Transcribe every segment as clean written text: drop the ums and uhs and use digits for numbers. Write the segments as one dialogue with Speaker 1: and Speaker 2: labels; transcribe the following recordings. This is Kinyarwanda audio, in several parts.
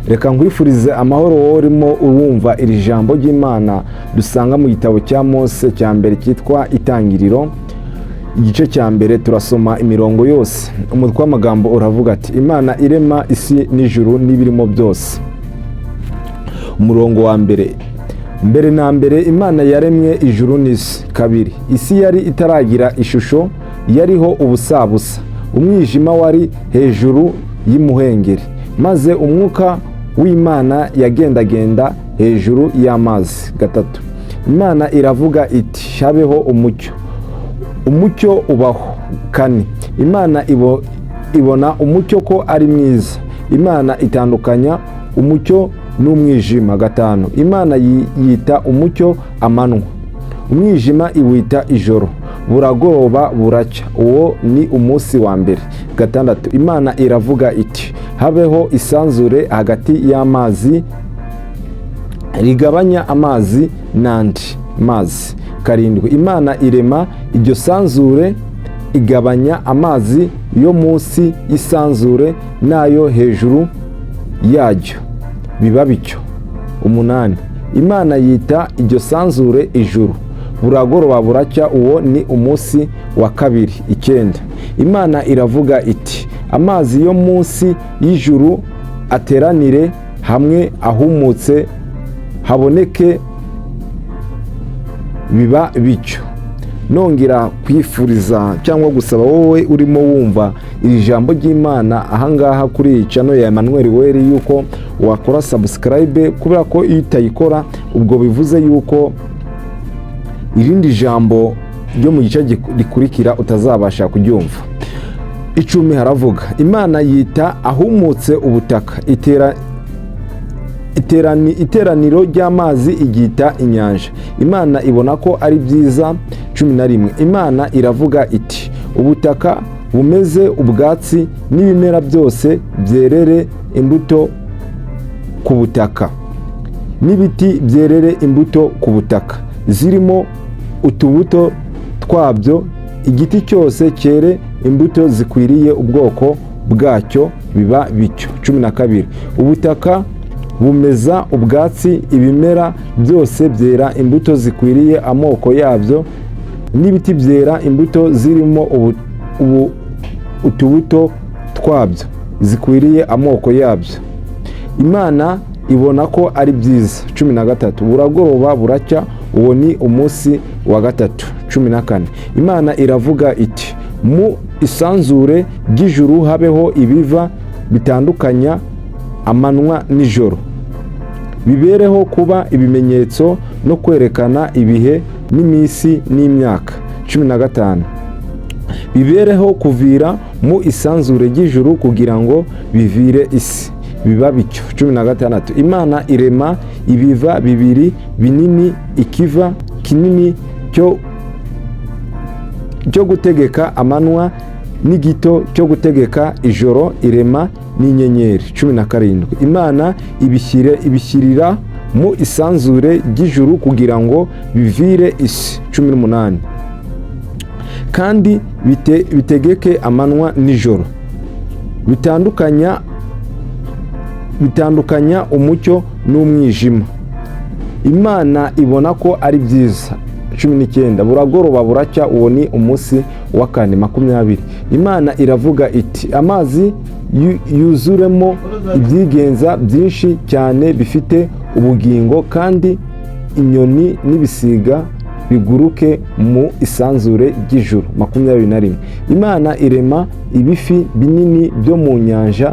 Speaker 1: Reka nkwifurize amahoro wowe urimo uwumva iri jambo ry'Imana dusanga mu gitabo cya Mose cya mbere cyitwa Itangiriro, igice cya mbere, turasoma imirongo yose. Umutwe w'amagambo uravuga ati: "Imana irema isi n'ijuru n'ibirimo byose." Umurongo wa mbere: "Mbere na mbere Imana yaremye ijuru n'isi." Kabiri: "Isi yari itaragira ishusho, yariho ubusabusa, umwijima wari hejuru y'imuhengeri, maze umwuka w'Imana yagendagenda hejuru y'amazi." Gatatu: "Imana iravuga iti: 'Habeho umucyo.' Umucyo ubaho." Kane: "Imana ibona umucyo ko ari mwiza, Imana itandukanya umucyo n'umwijima." Gatanu: "Imana yita umucyo amanywa, umwijima iwita ijoro. Buragoroba buracya, uwo ni umunsi wa mbere." Gatandatu: "Imana iravuga iti: 'Habeho isanzure hagati y'amazi, rigabanya amazi n'andi mazi.'" Karindwi: "Imana irema iryo sanzure, igabanya amazi yo munsi y'isanzure n'ayo hejuru yaryo, biba bityo." Umunani: "Imana yita iryo sanzure ijuru. Buragoroba buracya, uwo ni umunsi wa kabiri." Icyenda: "Imana iravuga iti: 'Amazi yo munsi y'ijuru ateranire hamwe ahumutse haboneke.' Biba bityo." Nongera kwifuriza cyangwa gusaba wowe urimo wumva iri jambo ry'Imana ahangaha kuri iyi channel ya Emmanuel Weri yuko wakora subscribe, kubera ko iyo utayikora ubwo bivuze yuko irindi jambo ryo mu gice gikurikira utazabasha kuryumva. 10 haravuga: "Imana yita ahumutse ubutaka, iteraniro ry'amazi iryita inyanja. Imana ibona ko ari byiza." 11: "Imana iravuga iti: 'Ubutaka bumeze ubwatsi n'ibimera byose byerere imbuto ku butaka, n'ibiti byerere imbuto ku butaka zirimo utubuto twabyo, igiti cyose cyere imbuto zikwiriye ubwoko bwacyo.' Biba bityo." 12: "Ubutaka bumeza ubwatsi, ibimera byose byera imbuto zikwiriye amoko yabyo, n'ibiti byera imbuto zirimo utubuto twabyo zikwiriye amoko yabyo. Imana ibona ko ari byiza." 13: "Buragoroba buracya, uwo ni umunsi wa gatatu." 14: "Imana iravuga iti: 'Mu isanzure ry'ijuru habeho ibiva bitandukanya amanywa n'ijoro, bibereho kuba ibimenyetso no kwerekana ibihe n'iminsi n'imyaka.'" 15: "Bibereho kuvira mu isanzure ry'ijuru kugira ngo bivire isi. Biba bityo." 16: "Imana irema ibiva bibiri binini, ikiva kinini cyo gutegeka amanywa n'igito cyo gutegeka ijoro, irema n'inyenyeri." 17: "Imana ibishyirira mu isanzure ry'ijuru kugira ngo bivire isi." 18: "Kandi bitegeke amanywa n'ijoro, bitandukanya umucyo n'umwijima. Imana ibona ko ari byiza." 19: "Buragoroba buracya, uwo ni umunsi wa kane." 20: "Imana iravuga iti: 'Amazi yuzuremo ibyigenza byinshi cyane bifite ubugingo, kandi inyoni n'ibisiga biguruke mu isanzure ry'ijuru.'" 21: "Imana irema ibifi binini byo mu nyanja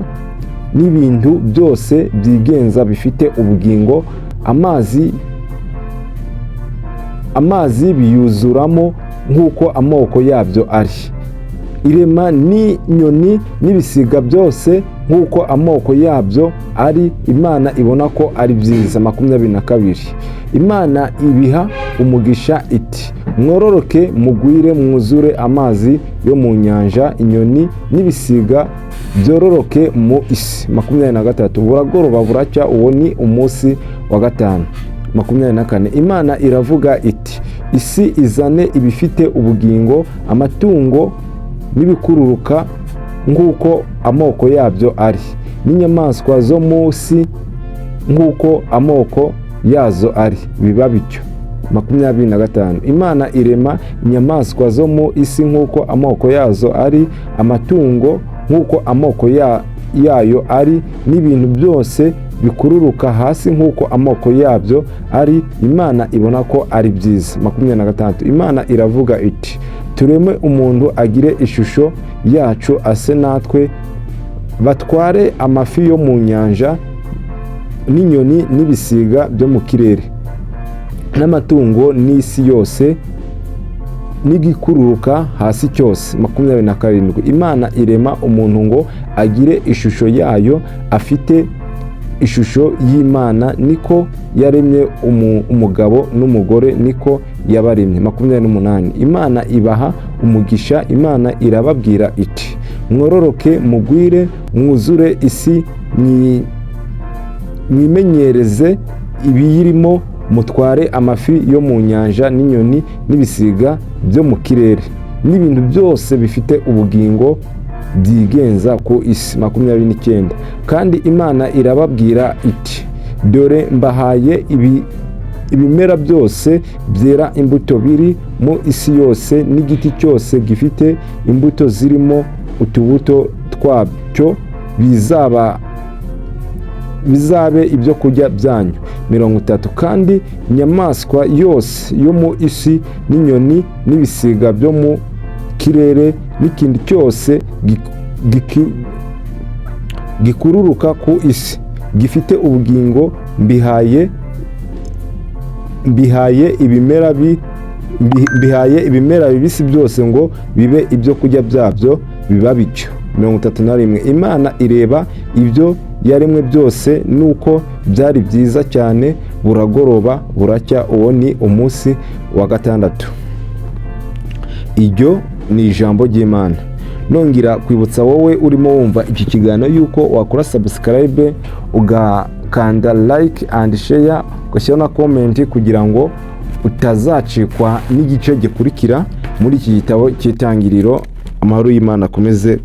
Speaker 1: n'ibintu byose byigenza bifite ubugingo, amazi biyuzuramo nk'uko amoko yabyo ari. Irema n'inyoni n'ibisiga byose nk'uko amoko yabyo ari. Imana ibona ko ari byiza." 22: "Imana ibiha umugisha iti: 'Mwororoke mugwire, mwuzure amazi yo mu nyanja, inyoni n'ibisiga byororoke mu isi.'" 23: "Buragoroba buracya, uwo ni umunsi wa gatanu." 24: "Imana iravuga iti: 'Isi izane ibifite ubugingo, amatungo n'ibikururuka nk'uko amoko yabyo ari.'" N'inyamaswa zo mu si nk'uko amoko yazo ari. Biba bityo. 25. Imana irema inyamaswa zo mu isi nk'uko amoko yazo ari, amatungo nk'uko amoko yayo ari, n'ibintu byose bikururuka hasi nk'uko amoko yabyo ari. Imana ibona ko ari byiza. 26. Imana iravuga iti: "Tureme umuntu agire ishusho yacu, ase natwe, batware amafi yo mu nyanja n'inyoni n'ibisiga byo mu kirere n'amatungo n'isi yose n'igikururuka hasi cyose." 27. Imana irema umuntu ngo agire ishusho yayo, afite ishusho y'Imana niko yaremye umugabo n'umugore niko yabaremye. 28. Imana ibaha umugisha. Imana irababwira iti: "Mwororoke, mugwire, mwuzure isi, mwimenyereze ibiyirimo, mutware amafi yo mu nyanja n'inyoni n'ibisiga byo mu kirere n'ibintu byose bifite ubugingo byigenza ku isi." 29. Kandi Imana irababwira iti: "Dore mbahaye ibimera byose byera imbuto biri mu isi yose, n'igiti cyose gifite imbuto zirimo utubuto twacyo, bizabe ibyo kurya byanyu." 30. Kandi inyamaswa yose yo mu isi n'inyoni n'ibisiga byo mu kirere n'ikindi cyose gikururuka ku isi gifite ubugingo, mbihaye ibimera bibisi byose ngo bibe ibyo kurya byabyo. Biba bityo. 31. Imana ireba ibyo yaremwe byose, nuko byari byiza cyane. Buragoroba, buracya, uwo ni umunsi wa gatandatu. Iryo ni ijambo ry'Imana. Nongera kwibutsa wowe urimo wumva iki kiganiro yuko wakora subscribe, ugakanda like and share, ugashyiraho na comment, kugira ngo utazacikwa n'igice gikurikira muri iki gitabo cy'Itangiriro. Amahoro y'Imana akomeze.